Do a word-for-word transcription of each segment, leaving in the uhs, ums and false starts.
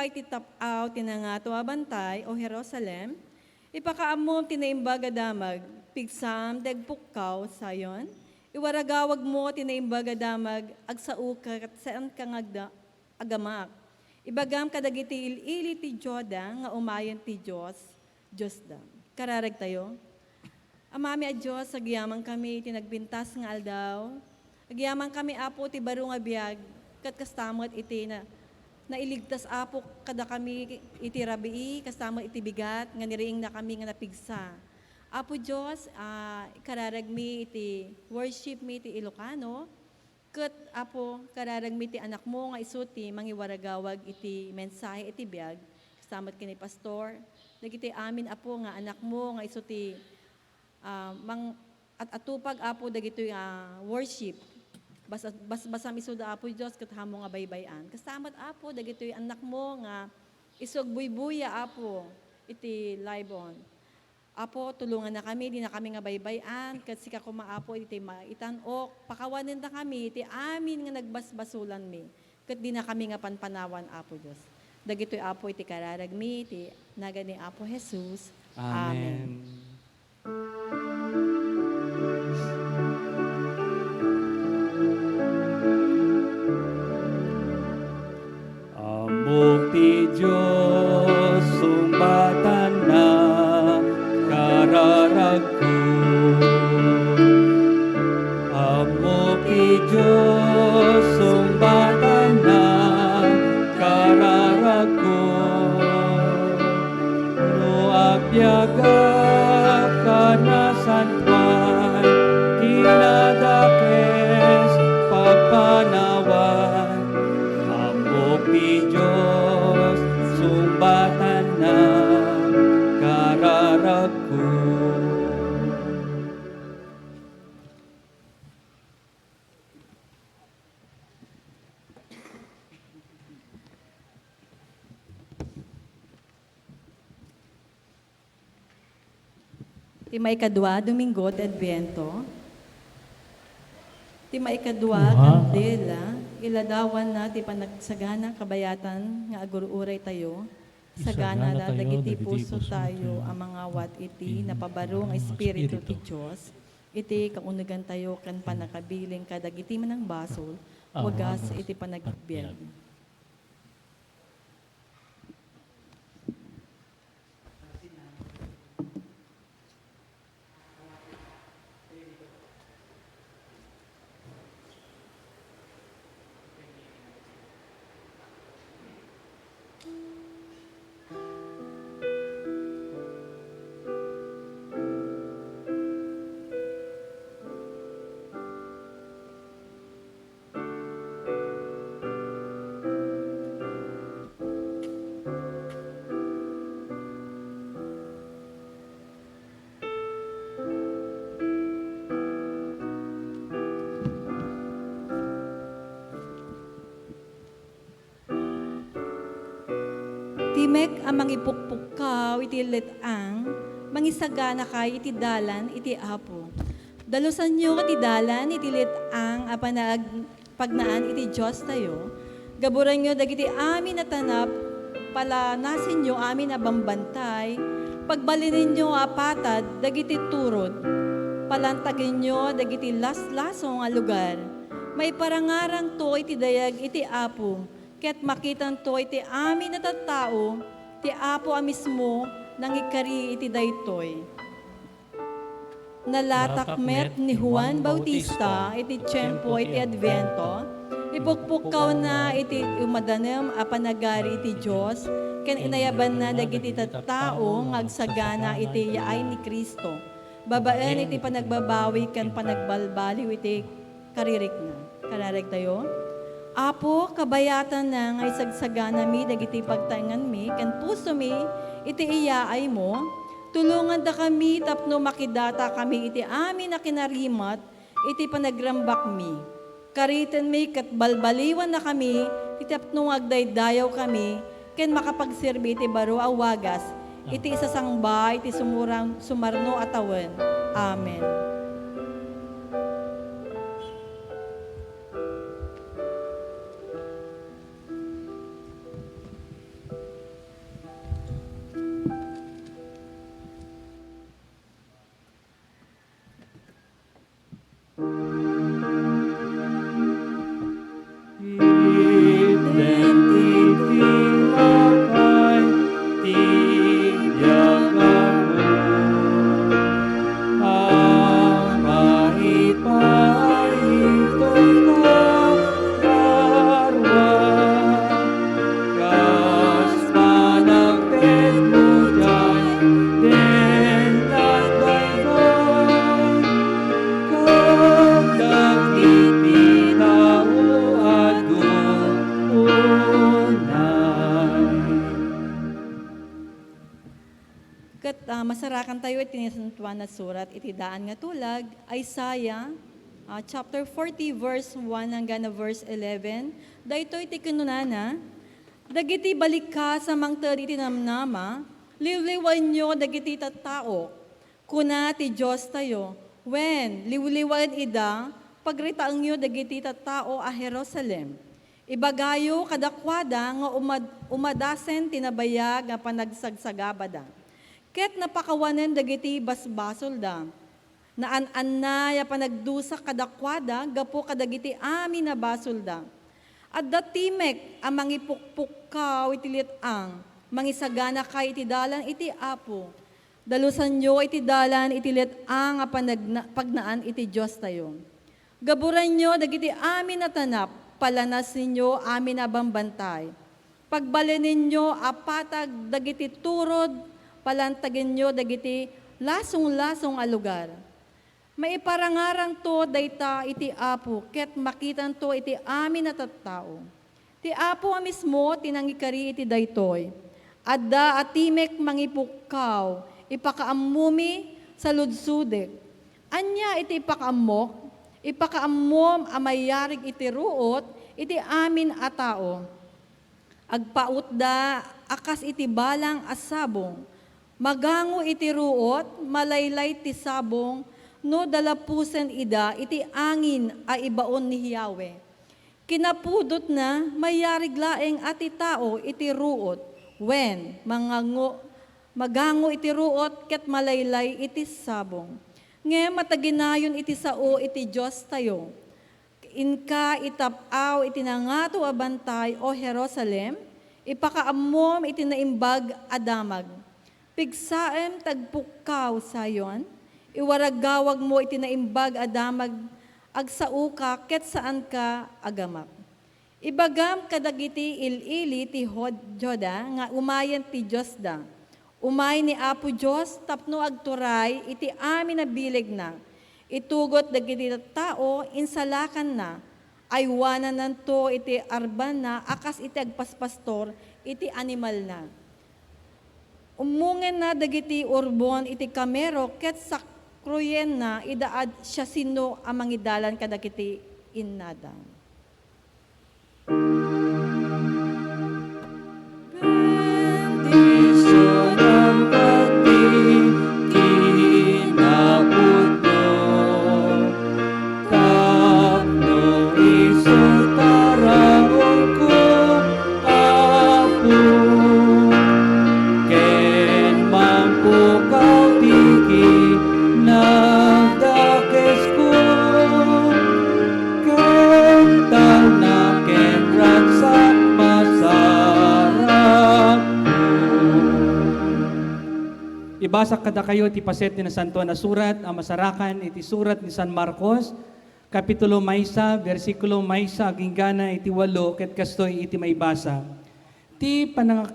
iti tap-aw ti nangato a bantay, O Jerusalem, ipakaammom ti naimbag a damag, pigsam ti agpukkaw, Zion. Iwaragawagmo ti naimbag a damag, agsao ket saanka nga agda-, agamak. Ibagam kadagiti il-ili ti Juda nga umayen ti Dios, Diosda. Kararagtayo. Amami a Dios, agyamankami iti nagpintas nga aldaw. Agyamankami, Apo, ti baro nga biag, ket kasta met iti na-, nailigtas, Apo, kadakami iti rabii, kasta met iti bigat nga niriingnakami nga napigsa. Apo Dios, ah, ikararagmi iti worship mi iti Ilocano, ket, Apo, kararagmi ti anakmo nga isu ti mangiwaragawag iti mensahe iti biag, kasta met ken ni Pastor, dagiti amin, Apo, nga anakmo nga isu ti, ah, mang-, at-atupag, Apo, dagitoy nga worship. Bas-, basbasam isuda, Apo Dios, ket haanmo nga baybay-an. Kasta met, Apo, dagitoy annakmo nga isu agbuybuya, Apo, iti live-on. Apo, tulongannakami, dinakami nga baybay-an, ket sika koma, Apo, iti maitan-ok, pakawanennakami iti amin nga nagbasbasolanmi, ket dinakami nga panpanawan, Apo Dios. Dagitoy, Apo, iti kararagmi, iti nagan ni Apo Jesus. Amen. Amen. Ammok ti Dios, sungbatanna, kararagko. Ammok ti Dios, sungbatanna, kararagko. No agbiagak a nasantoan, ti nadakes pagpanawan, ammok ti Dios, sungbatanna, kararagko. Ti maikadua a Domingo ti Adviento, ti maikadua a kandela, iladawanna ti panagsagana kabayatan nga agur-uraytayo, saganada dagiti pusotayo a mangawat iti napabaro nga Espiritu ti Dios, iti kaunegantayo ken pannakabilin kadagiti manangbasol, wagas iti panagbiag. Ti mek a mangipukpukkaw iti let-ang, mangisaganakay iti dalan iti Apo. Dalusanyo ti dalan iti let-ang a panaag-, pagnaan iti Diostayo. Gaburenyo dagiti amin a tanap, palanasenyo amin a bambantay, pagbalinenyo a patad dagiti turod, palantagenyo dagiti laslasong a lugar. Maiparangarangto iti dayag iti Apo, ket makitanto iti amin a tattao ti Apo a mismo nangikari iti daytoy. Nalatak met ni Juan Bautista iti tiempo iti Advento, ipukpukkawna iti umadanem a panagari iti Dios, ken inayabanna dagiti tattao nga agsagana iti yaay ni Cristo, babaen iti panagbabawi ken panagbalbaliw iti karirikna. Kararagtayo. Apo, kabayatanna nga isagsaganami dagiti pagtaenganmi ken pusomi iti iyaaymo. Tulongandakami tapno makidatakami iti amin a kinarimat iti panagrambakmi. Karitenmi ket balbaliwannakami ti tapno nga agdaydayawkami ken makapagserbi iti baro a wagas iti isasangba iti sumurang-, sumarno a tawen. Amen. Ket, ah, masarakan tayo iti Nasantoan a Surat iti daan nga tulag, Isaiah, ah, chapter forty, verse one hanggang na verse eleven. Daytoy ti kinunana, "Dagiti balikkas a mangted iti namnama, liwliwaenyo dagiti tattao." Kuna ti Diostayo, "Wen, liwliwaen ida, pagritaengyo dagiti tattao a Jerusalem. Ibagayo kadakuada nga umad-, umadasen ti nabayag nga panagsagsagabada, ket napakawanen dagiti basbasolda. Naan-annay a panagdusa kadakuada gapu kadagiti amin a basolda. Adda timek a mangipukpukkaw iti let-ang, mangisaganakay iti dalan iti Apo. Dalusanyo iti dalan iti let-ang a panagna-, pagnaan iti Diostayo. Gaburanyo dagiti amin a tanap, palanasenyo amin a bambantay. Pagbalinenyo a patag dagiti turod, palantagenyo dagiti lasonglasong a lugar. Maiparangaranto dayta iti Apo ket makitanto iti amin a tattao. Ti Apo a mismo ti nangikari iti daytoy. Adda a timek mangipukkaw, ipakaammomi, saludsodek. Ania iti ipakaammok? Ipakaammom a mayarig iti ruot iti amin a tao. Agpautda a kas iti balang a sabong. Magango iti ruot, malaylay ti sabong, no dalapusen ida iti angin a ibaon ni Yahweh. Kinapudotna, mayarig laeng a ti tao iti ruot, wen, mangango-, magango iti ruot ket malaylay iti sabong. Ngem mataginayon iti sao iti Diostayo. Inka itap-aw iti nangato a bantay, O Jerusalem, ipakaammom iti naimbag a damag. Pigsaem ti agpukkaw, Sion, iwaragawagmo iti naimbag a damag, agsaoka ket saanka a gamak. Ibagam kadagiti il-ili ti Jud-, Juda nga umayen ti Diosda. Umay ni Apo Dios tapno agturay iti amin a bilegna. Itugot dagiti tattao, insalakanna. Aywanananto iti arbanna a kas iti agpaspastor iti animalna. Ummongenna dagiti urbon iti kamero ket sakruyenna ida a siasino a mangidalan kadagiti innada. Bendision ang pagkikinapuno. Tapno isu taraonko, Apo, ken mangpukaw ti kinagdakesko, ken talna ken ragsak masarapko. Ibasak kadakayo ti paset ti Nasantoan a Surat a masarakan iti surat ni San Marcos, Kapitulo maysa, bersikulo maysa agingga na iti walo, ket kastoy iti maibasa. Ti panang-,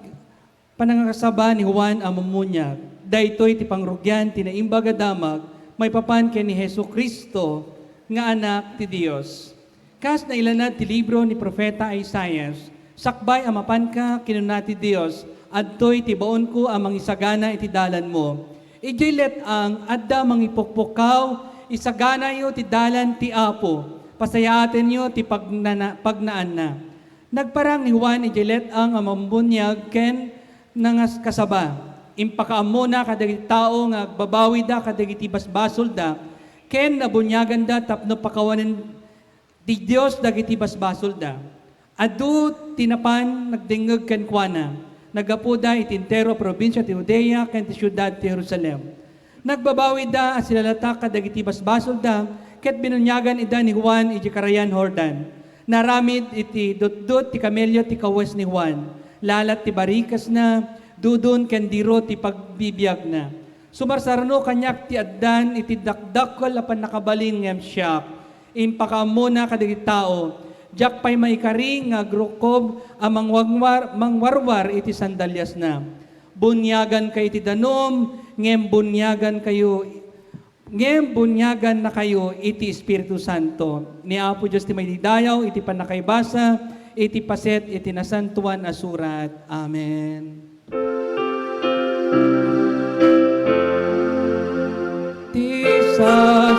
panangakasaba ni Juan a Mummuniag. Daytoy ti pangrugian ti Naimbag a Damag maipapan ken ni Jesu-Cristo nga Anak ti Dios. Kas nailanad ti libro ni Profeta Isaias, "Sakbay a mapanka," kinuna ti Dios, "adtoy ti baonko a mangisagana iti dalanmo." Idiay let-ang, adda mangipukpukkaw, "Isaganayo ti dalan ti Apo, pasayaatenyo ti pagnana-, pagnaanna." Nagparang ni Juan idiay let-ang a mummuniag ken nangaskasaba. Impakaammona kadagiti tao nga agbabawida kadagiti basbasolda ken nabuniaganda tapno pakawanen ti Dios dagiti basbasolda. Adu ti napan nagdengngeg kenkuana. Naggapuda iti entero a probinsia ti Judea ken ti siudad ti Jerusalem. Nagbabawida a silalatak kadagiti basbasolda ket binuniagan ida ni Juan idiay Karayan Jordan. Naaramid iti dutdut ti kamelio ti kawes ni Juan. Lalat ti barikesna, dudon ken diro ti pagbibiagna. Sumarsarno kaniak ti addan iti dakdakkel a pannakabalin ngem siak. Impakaammona kadagiti tao, diak pay maikari nga agrukkob a mangwangwar-, mangwarwar iti sandaliasna. Buniagankayo iti danum, ngem buniagankayo, ngem buniagannakayo iti Espiritu Santo. Ni Apo Dios ti maididayaw iti pannakaibasa iti paset iti Nasantoan a Surat. Amen.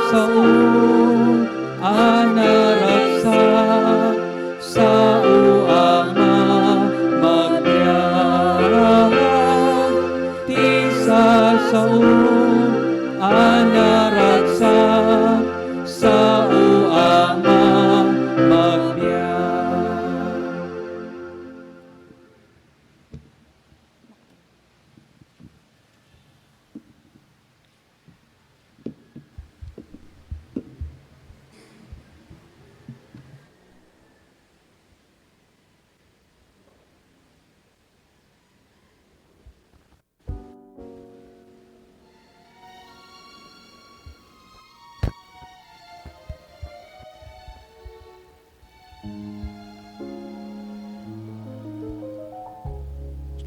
Sao a naragsak, sao a mamagbiag, ti sasao a naragsak, sao a mamagbiag.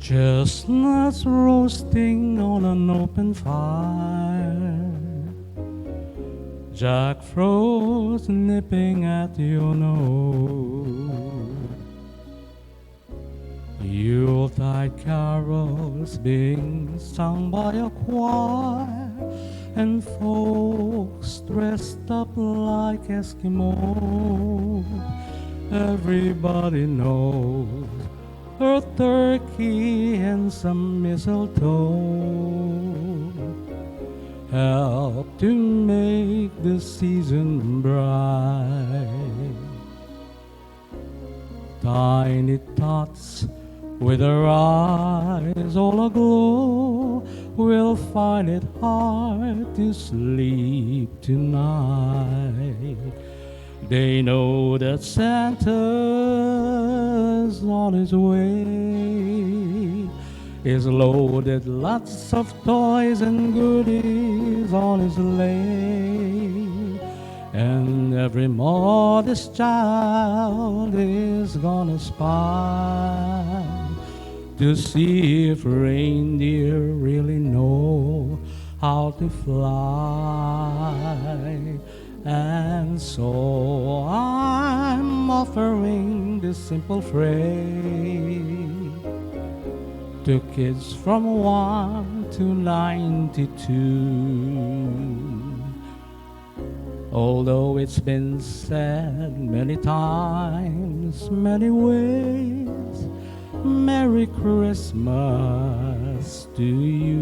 Chestnuts roasting on an open fire. Jackfruit nipping at your nose. Yuletide carols being sung by a choir, and folks dressed up like Eskimos. Everybody knows a turkey and some mistletoe help to make the season bright. Tiny tots with their eyes all aglow will find it hard to sleep tonight. They know that Santa's on his way. Is loaded lots of toys and goodies on his sleigh. And every modest child is gonna spy to see if reindeer really know how to fly. And so I'm offering this simple phrase to kids from one to ninety-two. Although it's been said many times, many ways, Merry Christmas to you.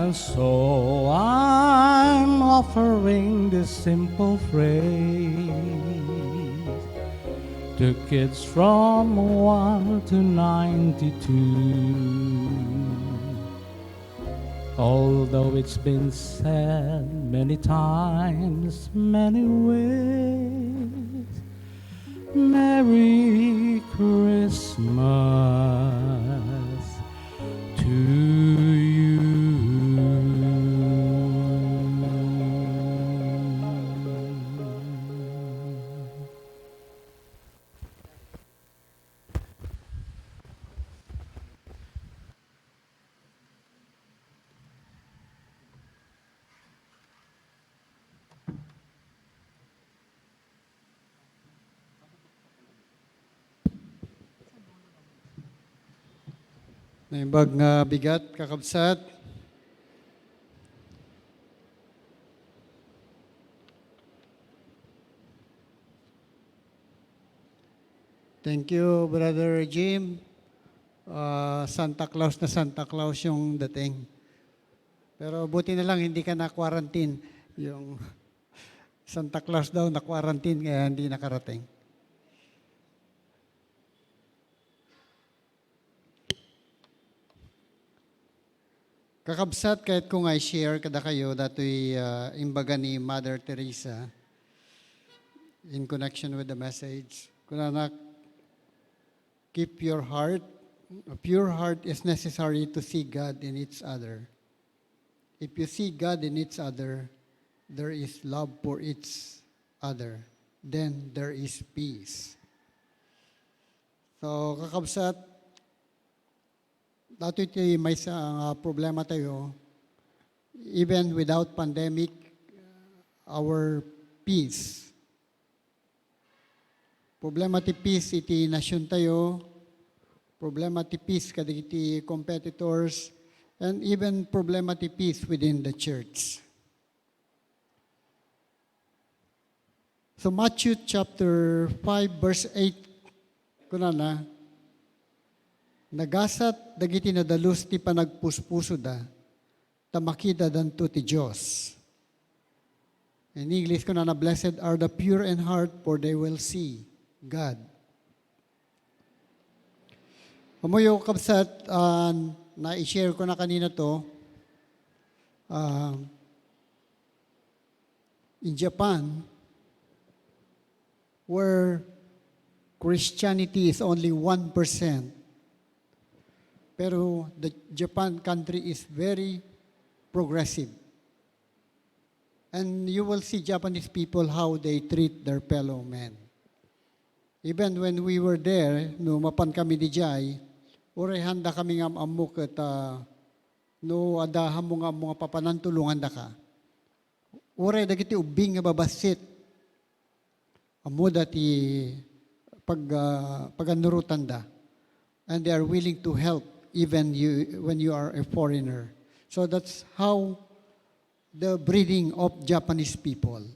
And so I'm offering this simple phrase to kids from one to ninety-two. Although it's been said many times, many ways, Merry Christmas to you. Naimbag nga bigat, kakabsat. Thank you, Brother Jim. Ah, Santa Claus na Santa Claus yung dating. Pero buti na lang hindi ka na-quarantine. Yung Santa Claus daw na-quarantine kaya hindi nakarating. Kakabsat, kayat ko nga i-share kadakayo datoy, ah, imbaga ni Mother Teresa in connection with the message. Kunana, "Keep your heart. A pure heart is necessary to see God in each other. If you see God in each other, there is love for each other, then there is peace. So, kakabsat, datoy ti maysa nga problema tayo, even without pandemic, our peace. Problema ti peace iti nasion tayo, problema ti peace kadagiti competitors, and even problema ti peace within the church. So Matthew chapter five verse eight, kunana, "Nagasat dagiti nadalus ti panagpuspusoda, ta makidadanto ti Dios." In English, kunana, "Blessed are the pure in heart, for they will see God." Ammoyo, kabsat, ah, na-share ko na kanina to. Ah, in Japan, where Christianity is only one percent, pero the Japan country is very progressive. And you will see Japanese people how they treat their fellow men. Even when we were there, no mapan kami diay, uray handa kami nga am-ammo ket, ah, no adda ammo nga ammo nga papanan, tulongandaka. Uray dagiti ubbing nga babassit, ammoda ti pag-, ah, pagannurotanda. And they are willing to help even you, when you are a foreigner. So that's how the breeding of Japanese people.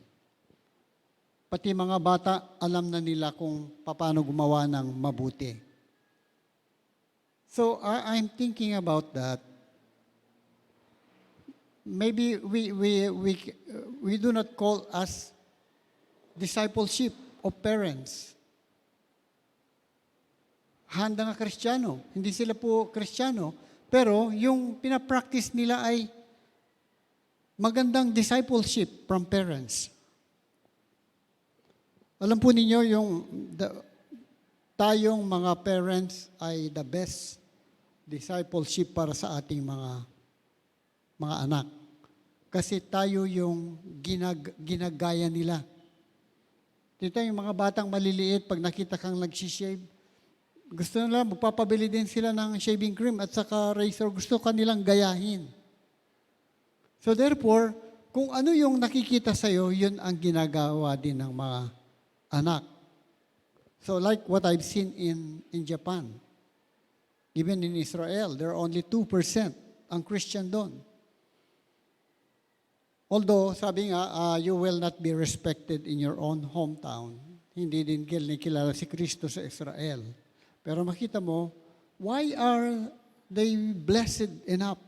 Pati mga bata, alam na nila kung paano gumawa ng mabuti. So, I, I'm thinking about that. Maybe we, we, we, we do not call as discipleship of parents. Handa nga Kristiyano, hindi sila po Kristiyano, pero yung pinapractice nila ay magandang discipleship from parents. Alam po ninyo, yung the, tayong mga parents ay the best discipleship para sa ating mga, mga anak. Kasi tayo yung ginag-, ginagaya nila. Dito yung mga batang maliliit, pag nakita kang nagsishave, gusto nila, magpapabili din sila ng shaving cream at saka razor. Gusto kanilang gayahin. So therefore, kung ano yung nakikita sa'yo, yun ang ginagawa din ng mga anak. So like what I've seen in, in Japan, even in Israel, there are only two percent ang Christian doon. Although, sabi nga, ah, "You will not be respected in your own hometown." Hindi din kinikilala si Kristo sa Israel. Pero makita mo, why are they blessed enough?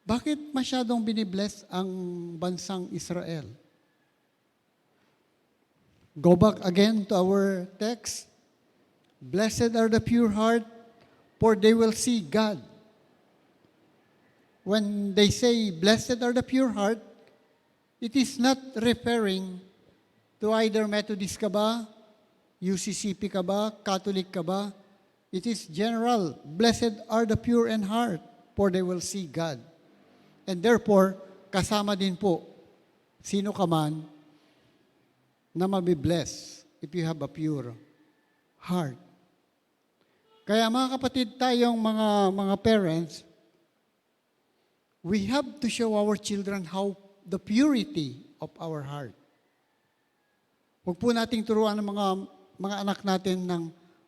Bakit masyadong binibless ang bansang Israel? Go back again to our text. "Blessed are the pure heart, for they will see God." When they say, "Blessed are the pure heart," it is not referring to either Methodist ka ba, U C C P ka ba, Catholic ka ba. It is general, "Blessed are the pure in heart, for they will see God." And therefore, kasama din po, sino ka man, na mabibless if you have a pure heart. Kaya mga kapatid, tayong mga, mga parents, we have to show our children how the purity of our heart. Huwag po nating turuan ang mga, mga anak natin ng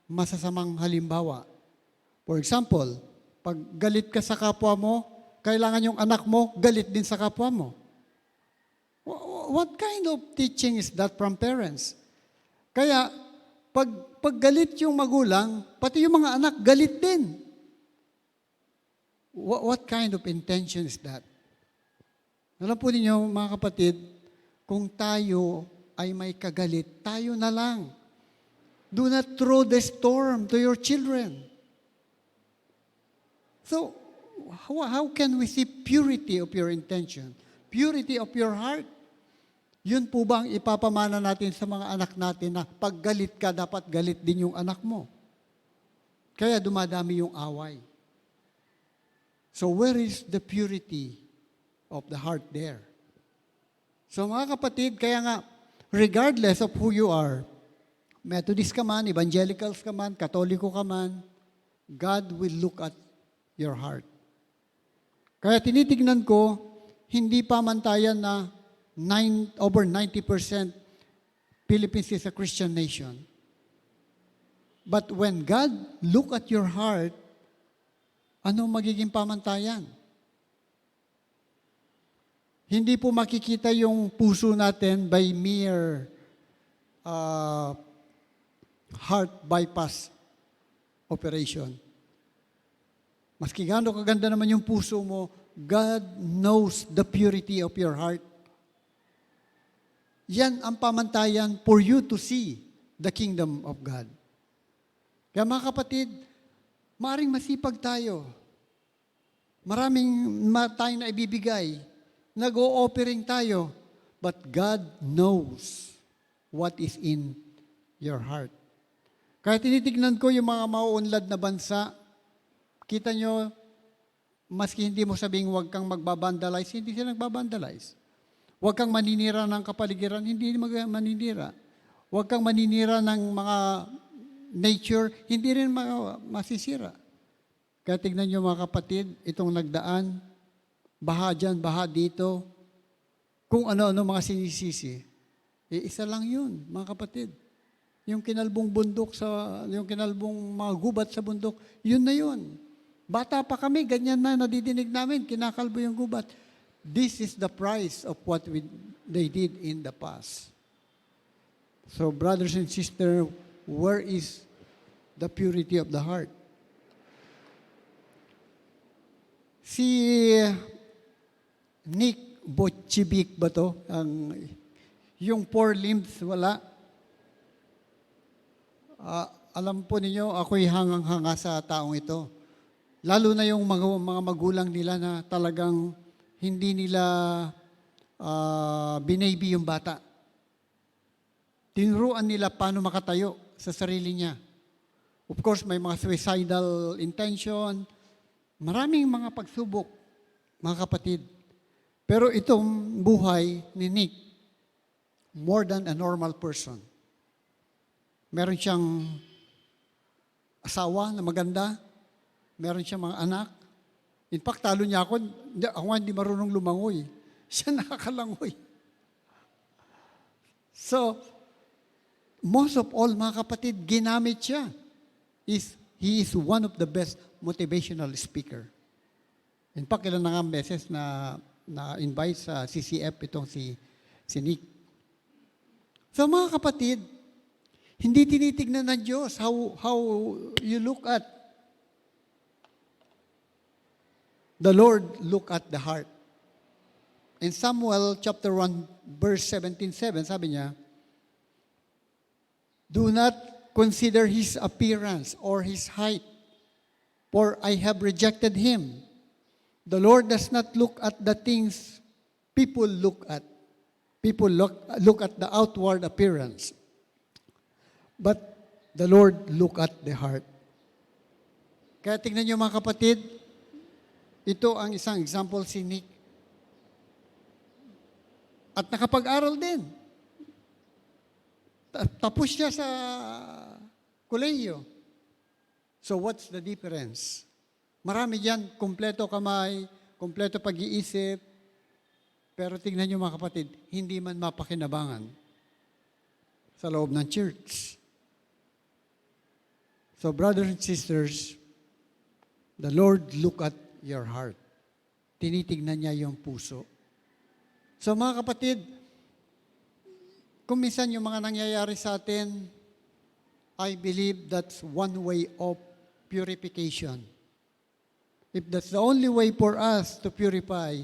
masasamang halimbawa. For example, pag galit ka sa kapwa mo, kailangan yung anak mo galit din sa kapwa mo. Wha-, what kind of teaching is that from parents? Kaya, pag, pag galit yung magulang, pati yung mga anak galit din. Wha-, what kind of intention is that? Alam po ninyo, mga kapatid, kung tayo ay may kagalit, tayo na lang. Do not throw the storm to your children. So, how, how can we see purity of your intention? Purity of your heart? Yun po ba ang ipapamana natin sa mga anak natin na pag galit ka, dapat galit din yung anak mo? Kaya dumadami yung away. So where is the purity of the heart there? So, mga kapatid, kaya nga, regardless of who you are, Methodist ka man, Evangelicals ka man, Katoliko ka man, God will look at your heart. Kaya tinitignan ko, hindi pamantayan na nine, over ninety percent Philippines is a Christian nation. But when God look at your heart, ano magiging pamantayan? Hindi po makikita yung puso natin by mere, ah, heart bypass operation. Maski gaano kaganda naman yung puso mo, God knows the purity of your heart. Yan ang pamantayan for you to see the kingdom of God. Kaya, mga kapatid, maaring masipag tayo. Maraming ma-, tayong naibibigay. Nag-o-offering tayo. But God knows what is in your heart. Kaya tinitignan ko yung mga mauunlad na bansa. Kita nyo, maski hindi mo sabing, "Huwag kang magbabandalize," hindi sila nagbabandalize. "Huwag kang maninira ng kapaligiran," hindi mag-, maninira. "Huwag kang maninira ng mga nature," hindi rin ma-, masisira. Kaya tignan nyo, mga kapatid, itong nagdaan, baha dyan, baha dito, kung ano-ano mga sinisisi. Eh, isa lang yun, mga kapatid. Yung kinalbong bundok sa, yung kinalbong mga gubat sa bundok, yun na yun. Bata pa kami, ganyan na nadidinig namin, kinakalbo yung gubat. This is the price of what we, they did in the past. So, brothers and sisters, where is the purity of the heart? Si Nick Bochibik ba to? Ang, yung four limbs, wala. Ah, alam po ninyo, ako'y hangang-hanga sa taong ito. Lalo na yung mga, mga magulang nila na talagang hindi nila, ah, binaybi yung bata. Tinuruan nila paano makatayo sa sarili niya. Of course, may mga suicidal intention. Maraming mga pagsubok, mga kapatid. Pero itong buhay ni Nick, more than a normal person. Meron siyang asawa na maganda, meron siyang mga anak. In fact, talo niya ako, hindi, ako nga hindi marunong lumangoy. Siya nakakalangoy. So, most of all, mga kapatid, ginamit siya. Is, he is one of the best motivational speaker. In fact, ilan na nga beses na, na-invite sa C C F itong si, si Nick. So, mga kapatid, hindi tinitignan ng Diyos how, how you look at the Lord, look at the heart. In Samuel chapter one, verse seventeen seven, sabi niya, "Do not consider his appearance or his height, for I have rejected him." The Lord does not look at the things people look at. People look, look at the outward appearance. But the Lord look at the heart. Kaya tingnan niyo, mga kapatid, ito ang isang example si Nick. At nakapag-aral din. Ta-, tapos siya sa kolehiyo. So what's the difference? Marami diyan, kumpleto kamay, kumpleto pag-iisip, pero tingnan niyo, mga kapatid, hindi man mapakinabangan sa loob ng church. So, brothers and sisters, the Lord look at your heart. Tinitignan niya yung puso. So, mga kapatid, kung minsan yung mga nangyayari sa atin, I believe that's one way of purification. If that's the only way for us to purify,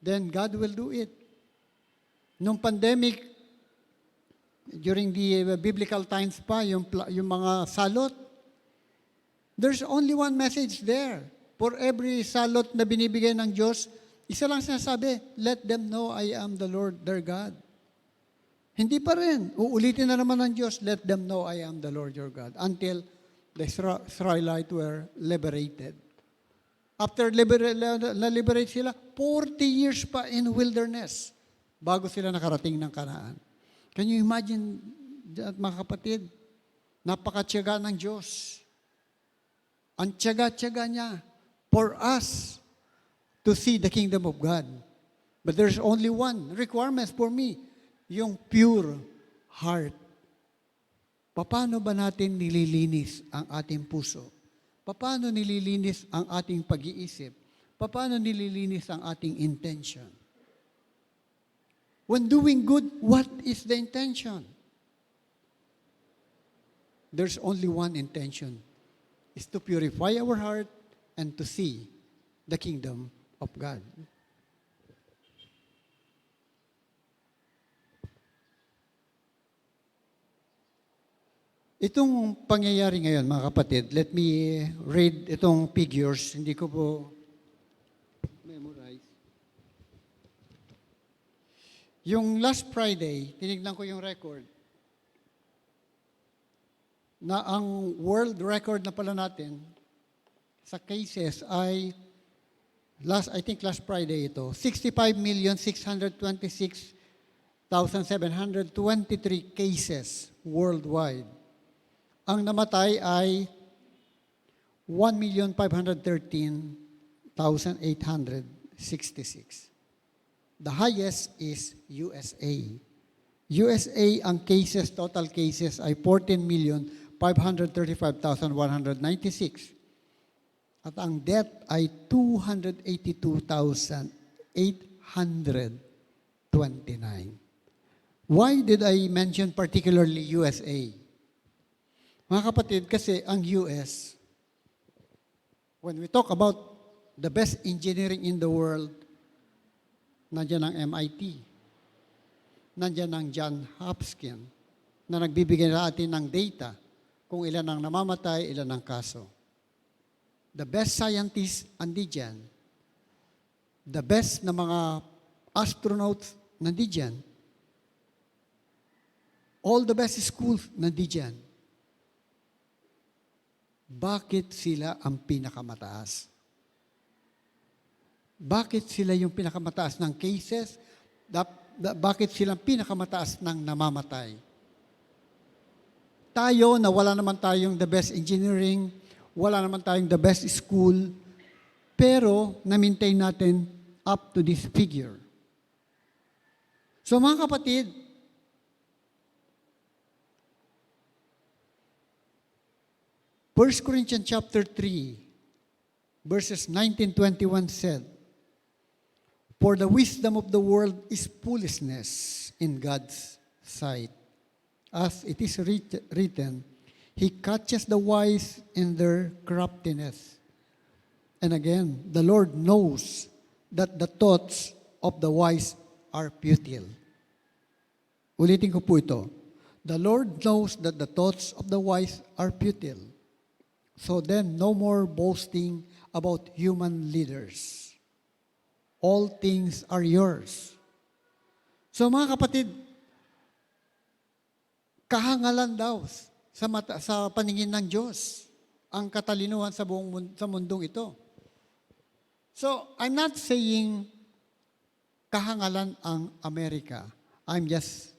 then God will do it. Nung pandemic, during the, uh, biblical times pa, yung pla-, yung mga salot, there's only one message there. For every salot na binibigay ng Diyos, isa lang sinasabi, "Let them know I am the Lord their God." Hindi pa rin. Uulitin na naman ng Diyos, "Let them know I am the Lord your God," until the Isra-, Israelite were liberated. After libera-, na-, na-liberate sila, forty years pa in wilderness. bago sila nakarating ng Canaan. Can you imagine that, mga kapatid? Napakatiyaga ng Diyos. Ang tiyaga-tiyaga niya for us to see the kingdom of God. But there's only one requirement for me, yung pure heart. Paano ba natin nililinis ang ating puso? Paano nililinis ang ating pag-iisip? Paano nililinis ang ating intention? When doing good, what is the intention? There's only one intention, is to purify our heart and to see the kingdom of God. Itong pangyayari ngayon, mga kapatid, let me read itong figures. Hindi ko po memorize. Yung last Friday, tinignan ko yung record na ang world record na pala natin sa cases ay last, I think last Friday ito, sixty-five million six hundred twenty-six thousand seven hundred twenty-three cases worldwide. Ang namatay ay one million five hundred thirteen thousand eight hundred sixty-six. The highest is U S A. U S A, ang cases, total cases ay fourteen million five hundred thirty-five thousand one hundred ninety-six. At ang death ay two hundred eighty-two thousand eight hundred twenty-nine. Why did I mention particularly U S A? Mga kapatid, kasi ang U S, when we talk about the best engineering in the world, nandiyan ang M I T, nandiyan ang John Hopkins na nagbibigay sa atin ng data kung ilan ang namamatay, ilan ang kaso. The best scientists, andi dyan. The best na mga astronauts, nandi dyan. All the best schools, nandi dyan. Bakit sila ang pinakamataas? Bakit sila yung pinakamataas ng cases? Dap-, da-, bakit sila ang pinakamataas ng namamatay? Tayo na wala naman tayong the best engineering, wala naman tayong the best school, pero na-maintain natin up to this figure. So, mga kapatid, First Corinthians chapter three, verses nineteen, twenty-one said, "For the wisdom of the world is foolishness in God's sight. As it is writ-, written, He catches the wise in their craftiness." And again, "The Lord knows that the thoughts of the wise are futile." Ulitin ko po ito. "The Lord knows that the thoughts of the wise are futile. So then, no more boasting about human leaders. All things are yours." So, mga kapatid, kahangalan daw sa mata, sa paningin ng Diyos ang katalinuhan sa buong mun-, sa mundong ito. So, I'm not saying kahangalan ang Amerika. I'm just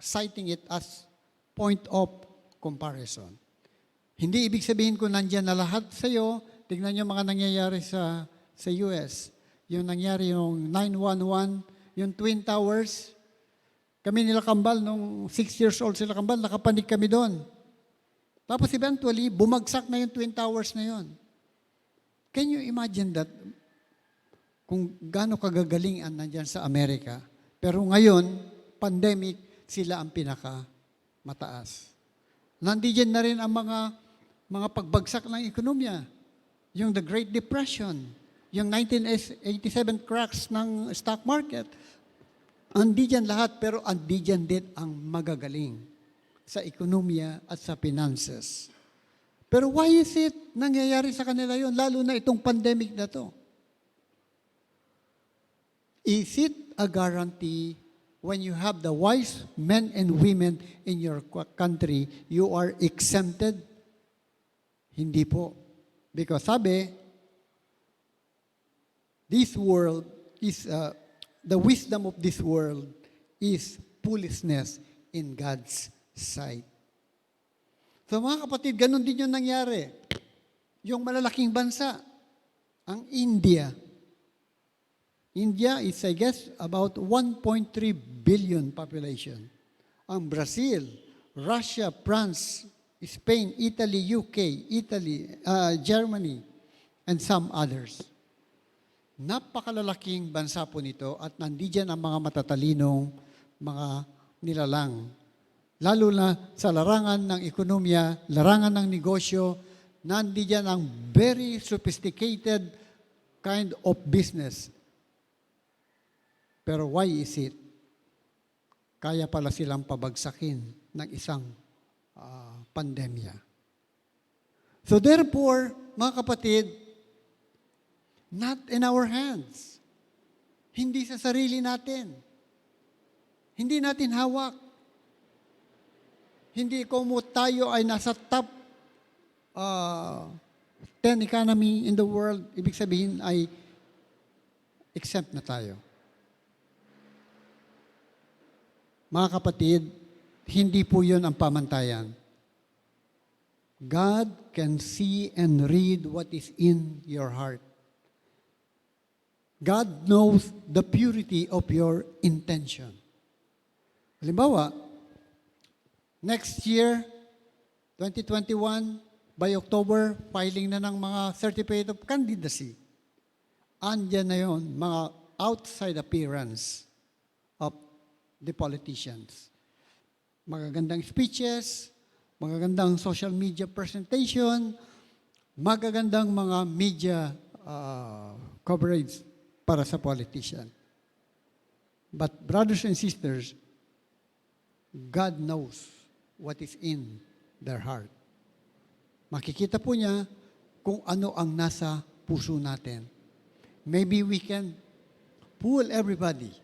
citing it as point of comparison. Hindi ibig sabihin ko nandiyan na lahat sa iyo. Tignan niyo mga nangyayari sa, sa U S. Yung nangyari yung nine one one, yung Twin Towers. Kami nila Kambal, nung six years old sila Kambal, nakapanik kami doon. Tapos eventually, bumagsak na yung Twin Towers na yun. Can you imagine that? Kung gaano kagagaling ang nandyan sa Amerika. Pero ngayon, pandemic, sila ang pinaka mataas. Nandiyan na rin ang mga, mga pagbagsak ng ekonomiya. Yung the Great Depression, yung nineteen eighty-seven cracks ng stock market, andi dyan lahat, pero andi dyan din ang magagaling sa ekonomiya at sa finances. Pero why is it nangyayari sa kanila yon, lalo na itong pandemic na to? Is it a guarantee when you have the wise men and women in your qu-, country, you are exempted? Hindi po. Because sabi, this world is, uh, the wisdom of this world is foolishness in God's sight. So, mga kapatid, ganun din yung nangyari. Yung malalaking bansa, ang India. India is, I guess, about one point three billion population. Ang Brazil, Russia, France, Spain, Italy, U K, Italy, ah, Germany, and some others. Napakalalaking bansa po nito at nandiyan ang mga matatalinong mga nilalang. Lalo na sa larangan ng ekonomiya, larangan ng negosyo, nandiyan ang very sophisticated kind of business. Pero why is it? Kaya pala silang pabagsakin ng isang, ah, pandemya. So therefore, mga kapatid, not in our hands. Hindi sa sarili natin. Hindi natin hawak. Hindi, kung tayo ay nasa top, ah, ten economy in the world, ibig sabihin ay exempt na tayo. Mga kapatid, hindi po yun ang pamantayan. God can see and read what is in your heart. God knows the purity of your intention. Halimbawa, next year, twenty twenty-one, by October, filing na ng mga certificate of candidacy. Andiyan na yon, mga outside appearance of the politicians. Magagandang speeches, magagandang social media presentation, magagandang mga media, ah, coverage para sa politician. But brothers and sisters, God knows what is in their heart. Makikita po niya kung ano ang nasa puso natin. Maybe we can fool everybody.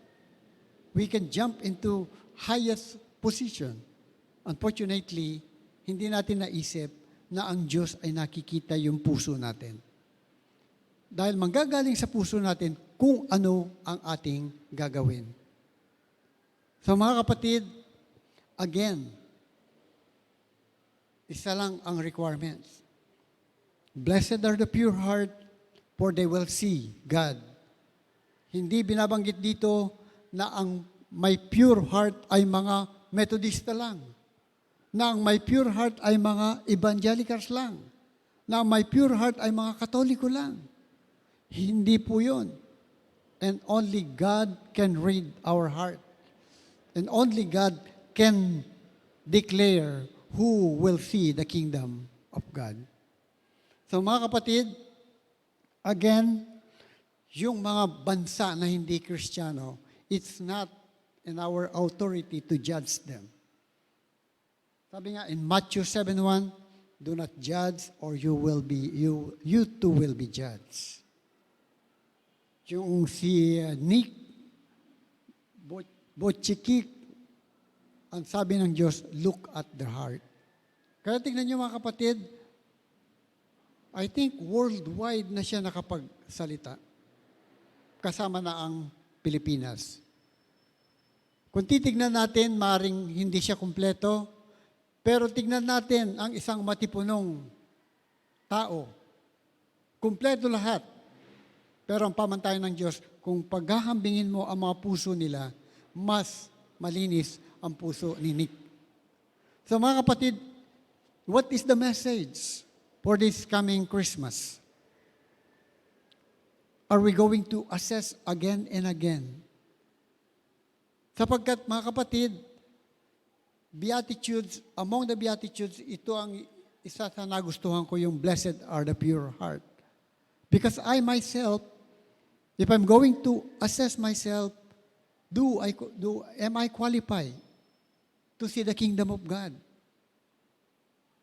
We can jump into highest position. Unfortunately, hindi natin naisip na ang Diyos ay nakikita yung puso natin. Dahil manggagaling sa puso natin kung ano ang ating gagawin. So, mga kapatid, again, isa lang ang requirements. "Blessed are the pure heart, for they will see God." Hindi binabanggit dito na ang may pure heart ay mga Metodista lang, na ang may pure heart ay mga Evangelicals lang, na ang may pure heart ay mga Katoliko lang. Hindi po yun. And only God can read our heart. And only God can declare who will see the kingdom of God. So, mga kapatid, again, yung mga bansa na hindi Kristiyano, it's not in our authority to judge them. Sabi nga in Matthew seven one, "Do not judge or you will be, you, you too will be judged." Yung si, uh, Nick Bo-, Bochikik, ang sabi ng Diyos, "Look at the heart." Kaya tingnan niyo, mga kapatid, I think worldwide na siya nakapagsalita. Kasama na ang Pilipinas. Kung titignan natin, maring hindi siya kumpleto, pero tignan natin ang isang matipunong tao. Kumpleto lahat. Pero ang pamantayan ng Diyos, kung paghahambingin mo ang mga puso nila, mas malinis ang puso ni Nick. So, mga kapatid, what is the message for this coming Christmas? Are we going to assess again and again? Sapagkat, mga kapatid, Beatitudes, among the Beatitudes, ito ang isa sa nagustuhan ko, yung "Blessed are the pure heart." Because I myself, if I'm going to assess myself, do I, do, am I qualified to see the kingdom of God?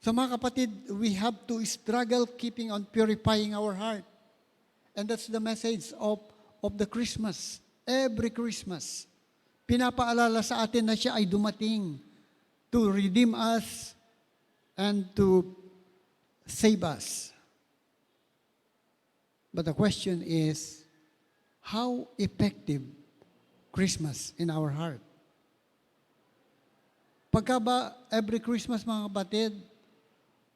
So, mga kapatid, we have to struggle keeping on purifying our heart. And that's the message of, of the Christmas. Every Christmas, pinapaalala sa atin na siya ay dumating to redeem us and to save us. But the question is, how effective Christmas in our heart. Pagka ba every Christmas, mga kapatid,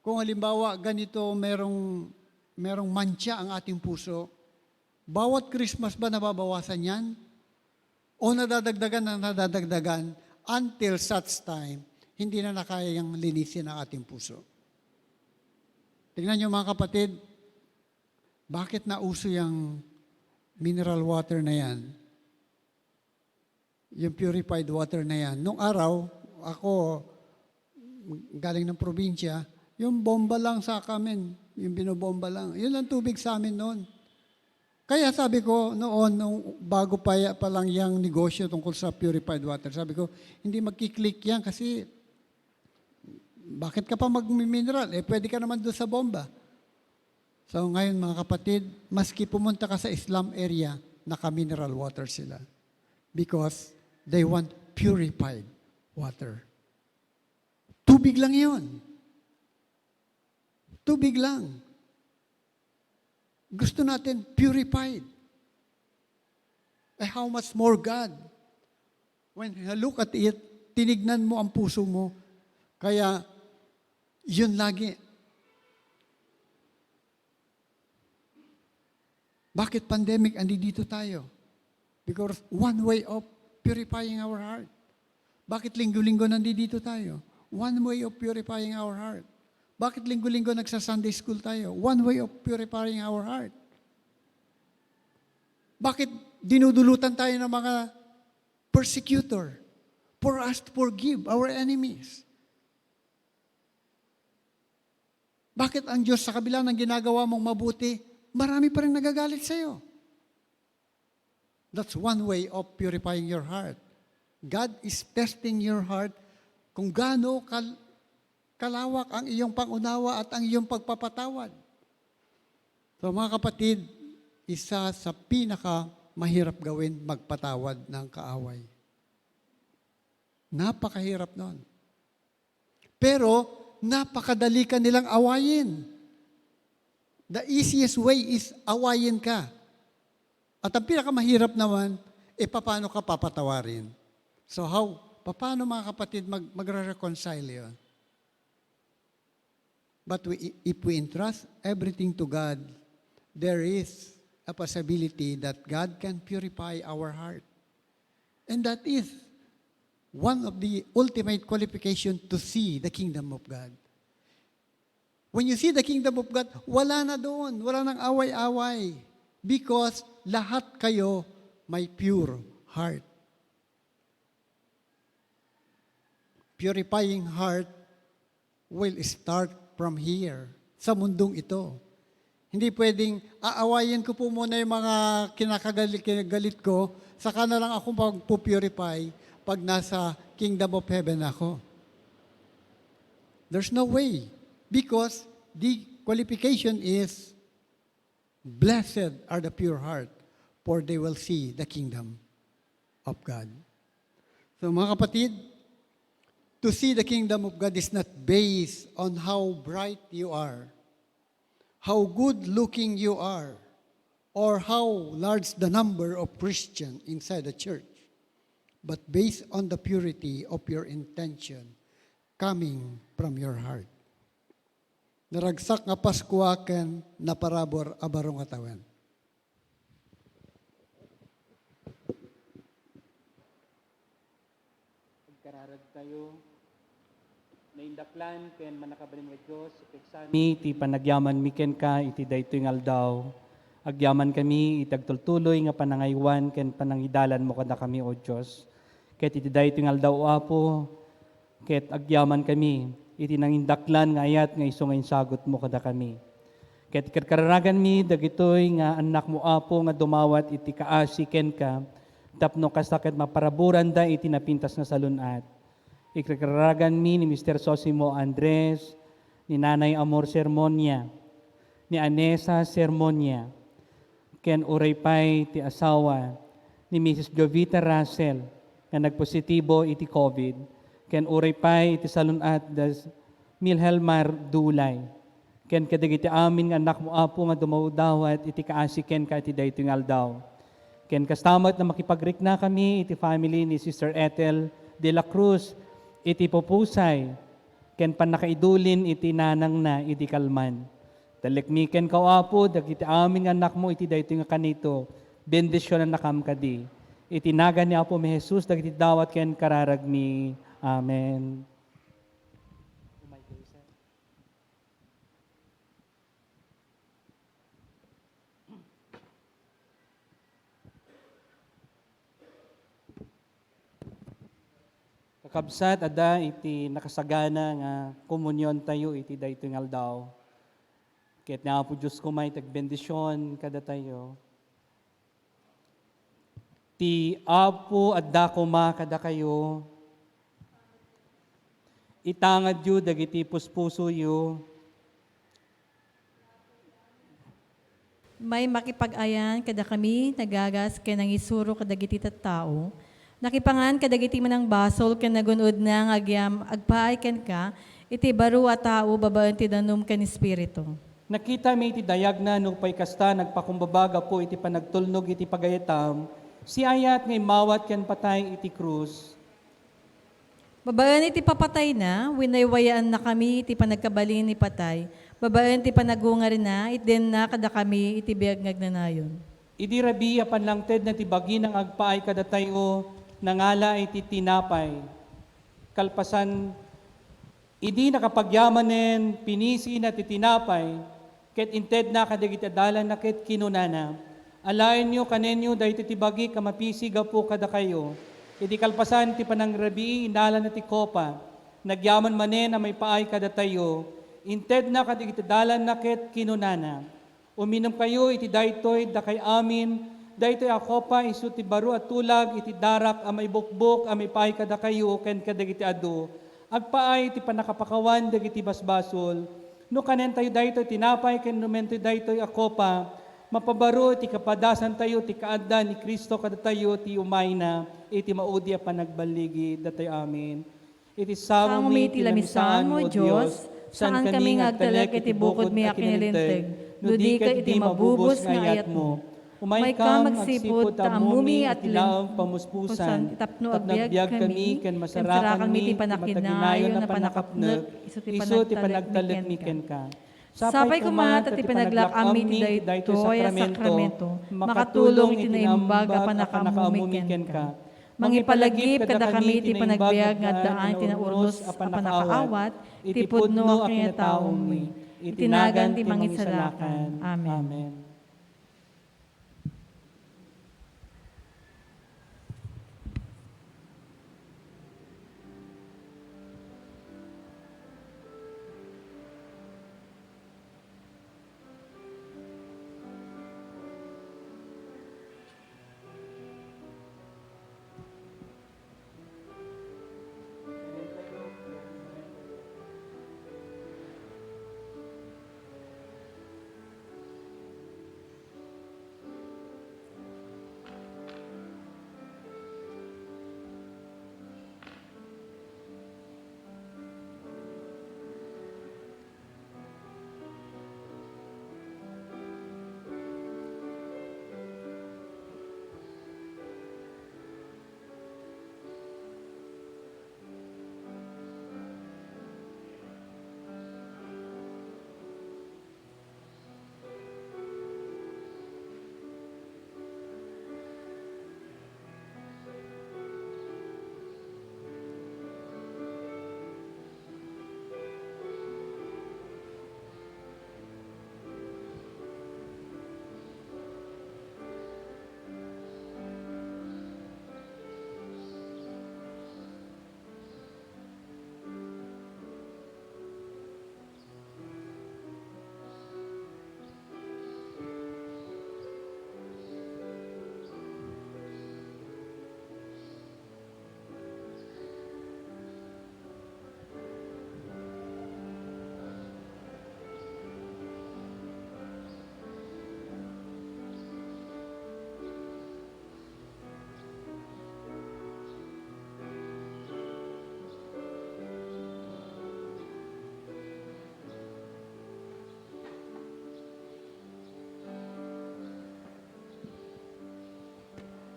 kung halimbawa ganito, merong, merong mantsa ang ating puso, bawat Christmas ba nababawasan yan? O nadadagdagan na nadadagdagan until such time, hindi na nakayang linisin ang ating puso? Tingnan niyo, mga kapatid, bakit nauso yung mineral water na yan? Yung purified water na yan. Nung araw, ako, galing ng probinsya, yung bomba lang sa amin, yung binobomba lang. Yun ang tubig sa amin noon. Kaya sabi ko noon, nung bago pa, ya- pa lang yung negosyo tungkol sa purified water, sabi ko, "Hindi magki-click yan kasi bakit ka pa magmi-mineral? Eh, pwede ka naman doon sa bomba." So ngayon, mga kapatid, maski pumunta ka sa slum area, naka-mineral water sila. Because they want purified water. Tubig lang yun. Tubig lang. Gusto natin purified. Eh, how much more God? When you look at it, tinignan mo ang puso mo. Kaya, yun lagi. Bakit pandemic, andi dito tayo? Because one way of purifying our heart. Bakit linggo-linggo nandito tayo? One way of purifying our heart. Bakit linggo-linggo nagsa-Sunday school tayo? One way of purifying our heart. Bakit dinudulutan tayo ng mga persecutor? For us to forgive our enemies. Bakit ang Diyos, sa kabila ng ginagawa mong mabuti, marami pa rin nagagalit sa'yo? That's one way of purifying your heart. God is testing your heart kung gaano kal- kalawak ang iyong pangunawa at ang iyong pagpapatawad. So, mga kapatid, isa sa pinaka mahirap gawin, magpatawad ng kaaway. Napakahirap nun. Pero napakadali ka nilang awayin. The easiest way is awayin ka. At ang pinakamahirap naman, e paano ka papatawarin? So how? Paano, mga kapatid, mag, magre-reconcile yun? But we, if we entrust everything to God, there is a possibility that God can purify our heart. And that is one of the ultimate qualification to see the kingdom of God. When you see the kingdom of God, wala na doon, wala nang away-away. Because lahat kayo may pure heart. Purifying heart will start from here, sa mundong ito. Hindi pwedeng, "Aawayin ko po muna yung mga kinakagalit, kinagalit ko, saka na lang ako magpu-purify pag nasa kingdom of heaven ako." There's no way. Because the qualification is, "Blessed are the pure heart, for they will see the kingdom of God." So, mga kapatid, to see the kingdom of God is not based on how bright you are, how good looking you are, or how large the number of Christian inside the church, but based on the purity of your intention coming from your heart. Naragsak nga Paskua ken naparabur a baro nga tawen. Agkararag tayo. Naindaklan ken mannakabalin nga Dios, ipaksami ti panagyamanmi kenka iti daytoy nga aldaw. Agyamankami iti agtultuloy nga panangaywan ken panangidalanmo kadakami, O Dios. Ket iti daytoy nga aldaw, O Apo, ket agyamankami iti nangindaklan nga ayat nga isu nga insagutmo kadakami. Ket ikarkararaganmi dagitoy nga annakmo, Apo, nga dumawat iti kaasi kenka, tapno kasta ket maparaburanda iti napintas nga salun-at. Ikarkararaganmi ni Mister Sosimo Andres, ni Nanay Amor Sermonia, ni Anesa Sermonia, ken uray pay ti asawa ni Missus Jovita Russell nga nagpositibo iti covid, ken uray pay iti salun-at da Milhelmar Dulay, ken kadagiti amin nga annakmo, Apo, nga dumawdawat iti kaasi kenka iti daytoy nga aldaw. Ken kasta met no makipagriknakami iti family ni Sister Ethel de la Cruz iti pupusay ken pannakaidulin iti nanangna idi kalman. Talekmi kenka, O Apo, dagiti amin nga annakmo iti daytoy nga kanito, bendisionannakam kadi. Iti nagan ni Apomi Jesus dagiti dawat ken kararagmi. Amen. Kakabsat, adda iti nakasagana nga komuniontayo iti daytoy nga aldaw. Ket ni Apo Dios koma iti agbendision kadatayo. Ti Apo adda koma kadakayo. Itangadyo dagiti puspusoyo. May makipag-ayan kadakami, nagagas ken nangisuro kadagiti tattao. Nakipangan kadagiti manangbasol ken nagun-odna nga agyam-, agpaay kenka iti baro a tao babaen ti danum ken espiritu. Nakitami iti dayagna nupay kasta nagpakumbaba gapu iti panagtulnog iti pagayatam, siayat nga immawat ken patay iti krus. Babaen iti papatayna, winaywayaannakami iti panagkabalin ni patay. Babaen ti panagungarina, itdenna kadakami iti biag nga agnanayon. Idi rabii a panlangtedna ti bagina nga agpaay kadatayo, nangala iti tinapay. Kalpasan, idi nakapagyamanen, pinisina ti tinapay, ket intedna kadagiti adalanna ket kinunana, "Alaenyo, kanenyo daytoy ti bagik a mapisi gapu kadakayo." Idi kalpasan ti panangrabii, inalana ti kopa. Nagyaman manen a maipaay kadatayo, intedna kadagiti adalanna ket kinunana, "Uminumkayo iti daytoy, dakay amin, daytoy a kopa isu ti baro a tulag iti darak a maibukbok a maipaay kadakayo ken kadagiti adu. Agpaay ti pannakapakawan dagiti basbasol." No kanentayo daytoy tinapay ken inumentayo daytoy a kopa, mapabaro iti kapadasantayo ti kaadda ni Cristo kadatayo ti umayna iti maudi a panagballigi. Datayo amin. Iti sangomi ti lamisaan, O Dios, saankami nga agtalek iti bukodmi a kinalinteg, no di ket iti mabubos nga ayatmo. Umaykam agsipud ta ammomi a ti laeng pamuspusan tapno agbiagkami ken masarakanmi ti panagkinayon a pannakapnek isu ti panagtalekmi kenka. Sapay koma ta ti panaglak-ammi iti daytoy a sakramento makatulong iti naimbag a pannakaammomi kenka. Mangipalagip kadakami ti panagbiag nga addaan ti naurnos a pannakaawat iti pudno a kinataomi. Iti nagan ti Mangisalakan. Amen.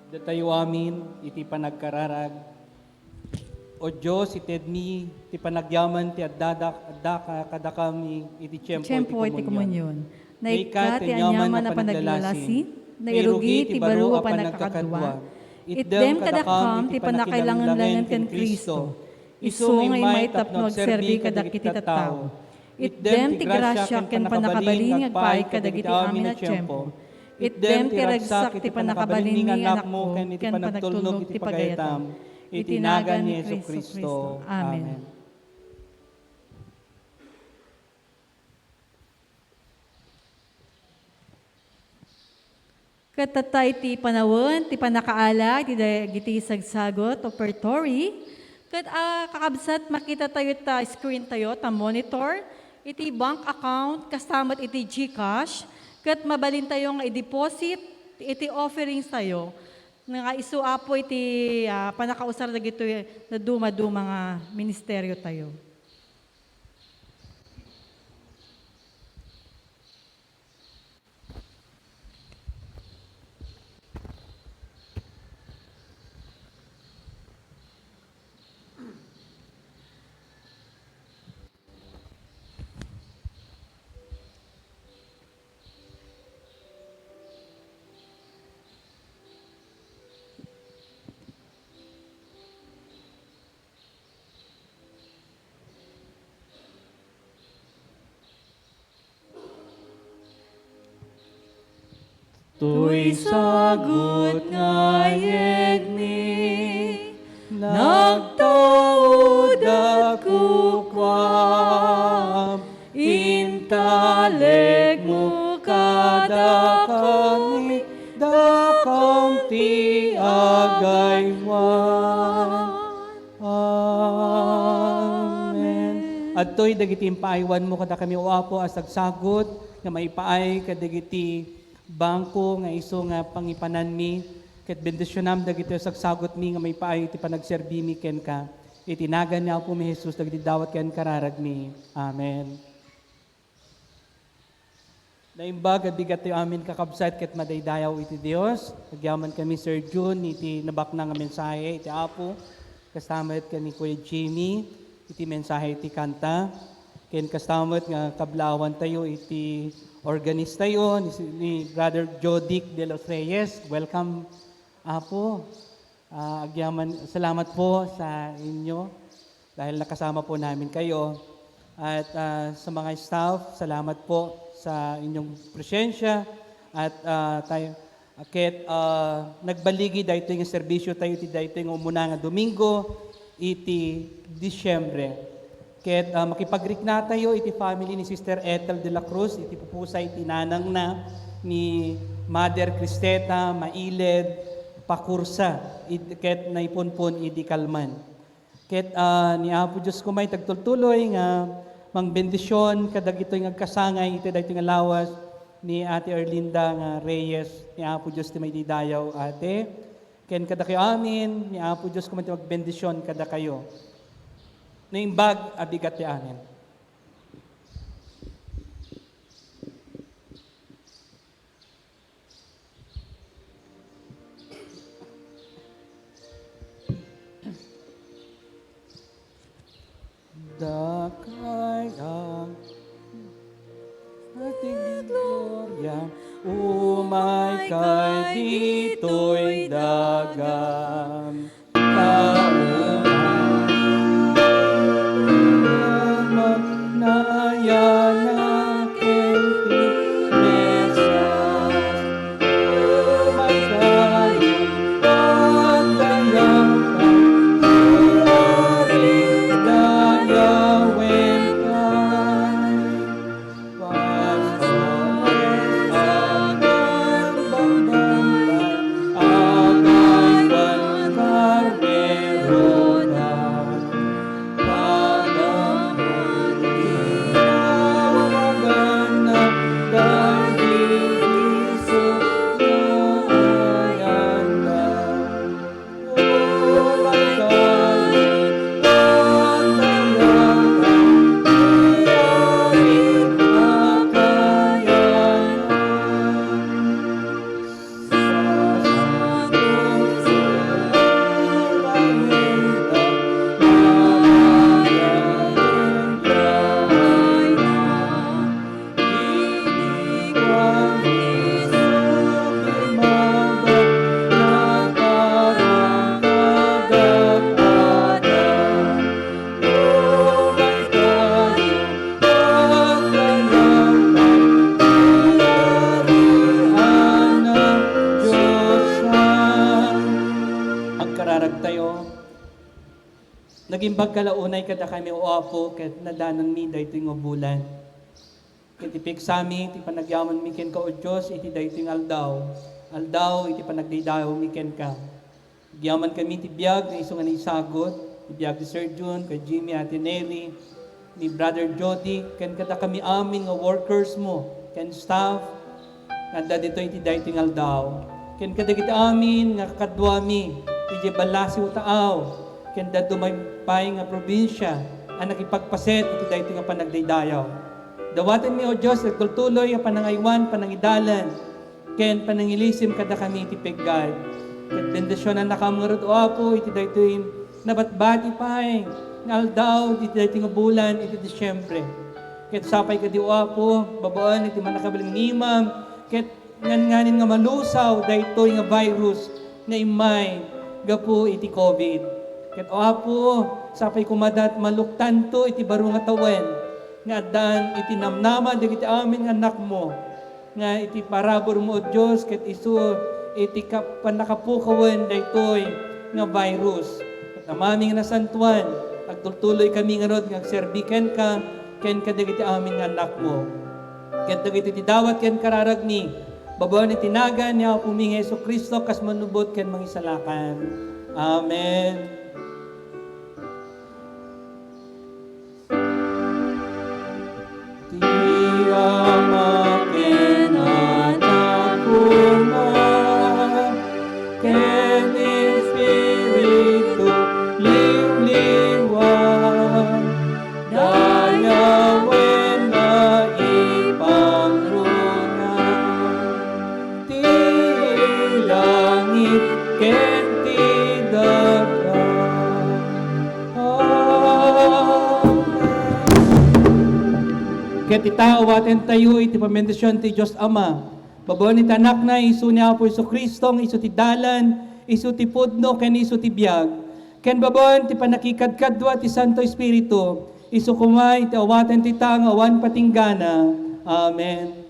Datayo amin iti panagkararag. O Dios, itedmi ti panagyaman ti addada-, addaka kadakami iti tiempo iti Tiempo iti komunion. Komunion. Naikkat ti aniaman a panaglalasin, nairugi ti baro a panagkakadua. Itdem kadakam ti pannakailangenlangen ken Cristo. Isu nga immay tapno agserbi kadagiti tattao. Itdem ti grasia ken pannakabalin nga agpaay kadagiti amin a tiempo. Itdem ti ragsak iti pannakabalin ni Anakmo ken iti panagtulnog iti pagayatam. Iti nagan ni Jesu-Cristo. Amen. Ket tatta iti panawen ti pannakaala iti dagiti sagsagut, offertory. Ket, a, kakabsat, makitatayo ta screen tayo, ta monitor, iti bank account, kasta met iti GCash, ket mabalintayo nga i-deposit iti offerings tayo. Nga isu, Apo, iti, a, pannakausar dagitoy dadduma-duma nga ministerio tayo. Toy sagut nga yegmi, nagtaudak kukuam, intalekmo kadakami, dakam ti agaywan. Amen. Adtoy dagiti impaaywanmo kadakami, O Apo, a sagsagut nga maipaay kadagiti bangko nga isu nga pangipananmi, ket bendisionam dagiti sagsagutmi nga maipaay iti panagserbimi kenka. Iti nagan ni Apomi Jesus dagiti dawat ken kararagmi. Amen. Naimbag a bigat tayo amin, kakabsat, ket madaydayaw iti Dios. Agyaman kami, Sir Jun, iti nabaknang nga mensahe iti Apo. Kasta met ken ni Kuya Jimmy, iti mensahe iti kanta. Ken kasta met nga kablaawan tayo iti organist tayo, ni, ni Brother Jodic de los Reyes. Welcome, Apo. Ah, agyaman, salamat po sa inyo dahil nakasama po namin kayo. At, ah, sa mga staff, salamat po sa inyong presensya. At, ah, tayo, ket, ah, nagbaligi daytoy nga serbisyo tayo iti daytoy nga umuna nga Domingo iti Disyembre. Ket, ah, makipagriknatayo iti family ni Sister Ethel de la Cruz, iti pupusay iti nanangna ni Mother Cristeta Mailed Pacursa, id-, ket naipunpon idi kalman. Ket, ah, ni Apo Dios koma iti agtultuloy nga mangbendision kadagitoy nga agkasangay iti daytoy nga lawas ni Ate Erlinda nga Reyes. Ni Apo Dios ti maididayaw, Ate. Ken kadakayo amin, ni Apo Dios koma ti magbendision kadakayo. Naimbag a bigat ti amin. Dakay ang ating gloria, umay kay ditoy daga. Tao man, nayanak iti Mesias. Tayo, nagimbag ka la unay kadakami, O Apo, ket nadanonmi daytoy nga bulan. Ket ipiksami ti panagyamanmi kenka, O Dios, iti daytoy nga aldaw, aldaw iti panagdaydayawmi kenka. Agyaman kami ti biag nga isu nga naisagut, ti biag ni Sir Jun, Kuya Jimmy, Ate Neri, ni Brother Jody, ken kadakami amin nga workers mo, ken staff, nga adda ditoy iti daytoy nga aldaw, ken kadagiti amin nga kakaduami idiay ballasiw a taaw, ken dadduma pay nga probinsia a nakipagpaset iti daytoy nga panagdaydayaw. Dawatenmi, O Dios, ti agtultuloy a panangaywan, panangidalan, ken panangilisim kadakami iti peggad. Ket bendisionannakam ngarud, O Apo, iti daytoy nabatbati pay nga aldaw iti daytoy nga bulan iti Disiembre. Ket sapay kadi, O Apo, babaen iti mannakabalin nga imam, ket nganganin nga malusaw daytoy nga virus nga immay gapu iti covid. Ket, O Apo, sapay koma ta maluktanto iti baro nga tawen nga addaan iti namnama dagiti amin nga annakmo, nga iti paraburmo, O Dios, ket isu iti kap-, pannakapukawen daytoy nga virus. Ket Amami nga nasantoan, agtultuloy kami ngarud nga agserbi kenka ken kadagiti amin nga annakmo. Ket dagiti ti dawat ken kararagmi, babaen iti nagan ni Apomi nga Jesu-Cristo, kas mannubbot ken mangisalakan. Amen. Ti Ama ken Anak koma, ken Espiritu Liwliwa, dayawen nga ipangruna ti langit ken ti daga. Amen. Ket ita, awatentayo iti pambendision ti Dios Ama, babaen iti Anakna, isu ni Apo Jesu-Cristo, nga isu ti dalan, isu ti pudno, ken isu ti biag. Ken babaen ti pannakikadkadua ti Santo Espiritu, isu koma iti awaten ti ta nga awan patinggana. Amen.